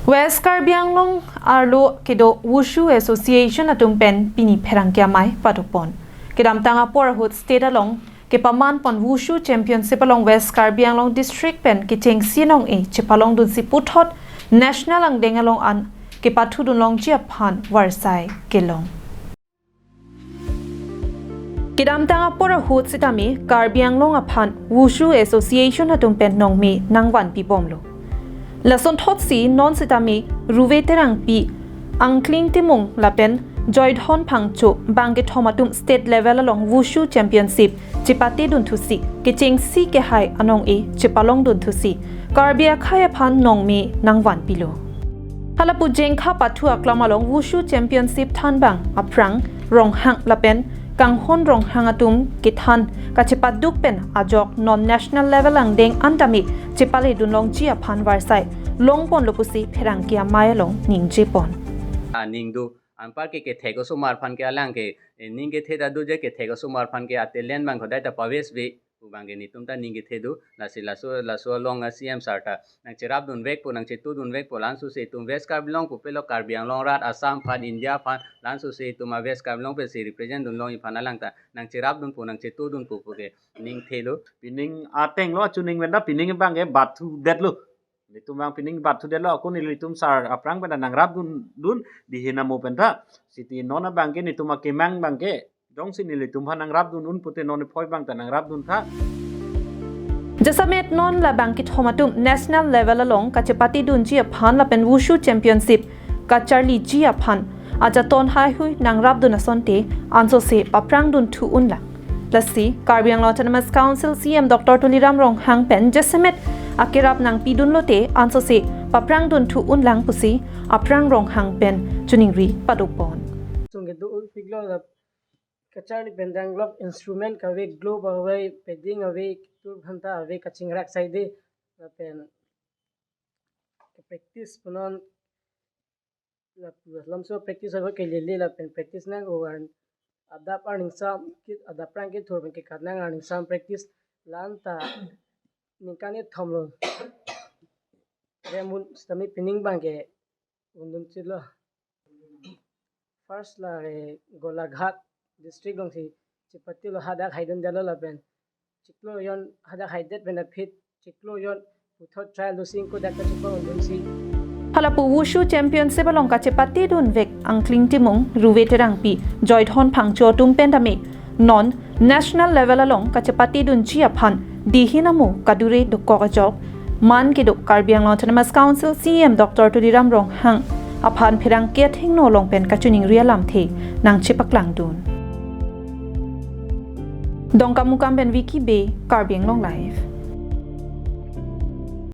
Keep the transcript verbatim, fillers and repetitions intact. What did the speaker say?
West Karbi Anglong arlo kedo Wushu Association atum pen pini pherangke amei padopon. Kedamtang apor ahut state along kepaman pon Wushu Championship along West Karbi Anglong District pen kechengsi nong-e chepalongdunsi puthot national angdeng along an kepathudunlongji aphan varsai kelong. Kedamtang apor ahut sitame Karbi Anglong aphan Wushu Association atum pen nongme nangvanpi bomlo. Lasonthotsi non sitame Ruve Terangpi, Angkling Timung lapen Joydhon Phangcho bang kethom atum state level along Wushu Championship chepatedun thusi kechengsi kehai anong-e chepalongdun thusi Karbi akhei aphan nongme nangvanpilo. Halapu Jengkha Pathu aklam along Wushu Championship thanbang aphrang Ronghang lapen Kanghon Ronghang atum kethan kachepaduk pen ajok non national level angdeng an tame chepaledunlongji aphan varsai longponlo pusi pherangke amei along ningjepon. Aning do, anpar ke kethek osomar aphan ke alang ke, eh, ning kethe ta do je kethek osomar aphan ke a-talent bang khodai ta pavesve pu bang ke netum ta ning kethe do. Lasi laso laso along a-C M sir ta nangcherapdunvekpo, nangchetudunvekpo, lansose itum West Karbi Anglong pupelo, Karbi Anglong arat, Assam aphan, India aphan, lansose itum a-West Karbi Anglong pensi represent dunlongji aphan alang ta nangcherapdunpo, nangchetudunpo pu ke ning thelo. Pining ateng lo, chuning venda pining bang ke bathu detlo. Netum bang pining bathu detlo, ako nelitum sir aphrang penta nangrapdun dun, dihin amo penta. Siti non abang ke netum akemang bang ke jongsi nelitum aphan nangrapdun un pute non phoi bang ta nangrapdun tha. Jasemet non labang kethom atum national level along kachepatedunji aphan lapen Wushu Championship kacharliji aphan ajaton haihui nangrapdun asonte ansose paphrangdun thu unlang. Lasi Karbi Anglong Autonomous Council C M Doctor Tuliram Ronghang pen jasemet akerap nangpidunlote ansose paphrangdun thu unlang pusi aphrang Ronghang pen choningri padopon. Sungke do upiklo la kacharli pen danglok instrument kave, glove ave, padding ave, tur phanta ave, kachingrak saide lapen practice punon lapu lamso practice ave kelele lapen practice nang ovan adap arningsam kit adap rang kit thur pen kekat nang arningsam practice lan ta ningkan ethom lo. Remun sitame pining bang ke undun chit lo. First la re Golaghat district alongsi chepatelo, hadak haidun detlo lapen chiklo jon hadak haidet pen aphi chiklo jon puthot trial do sing kodak kachepa undunsi. Halapu Wushu Championship along kachepatedunvek Angkling Timung, Ruve Terangpi, Joydhon Phangcho atum pen tame non national level along kachepatedunji aphan dihin amo kadure dokok ajok man kedo Karbi Anglong Autonomous Council C M Doctor Tuliram Ronghang aphan pherangke athengno along pen kachoningri alamthe nangchepaklangdun. Dongkamukam pen Vicky Bey, Karbi Anglong Live.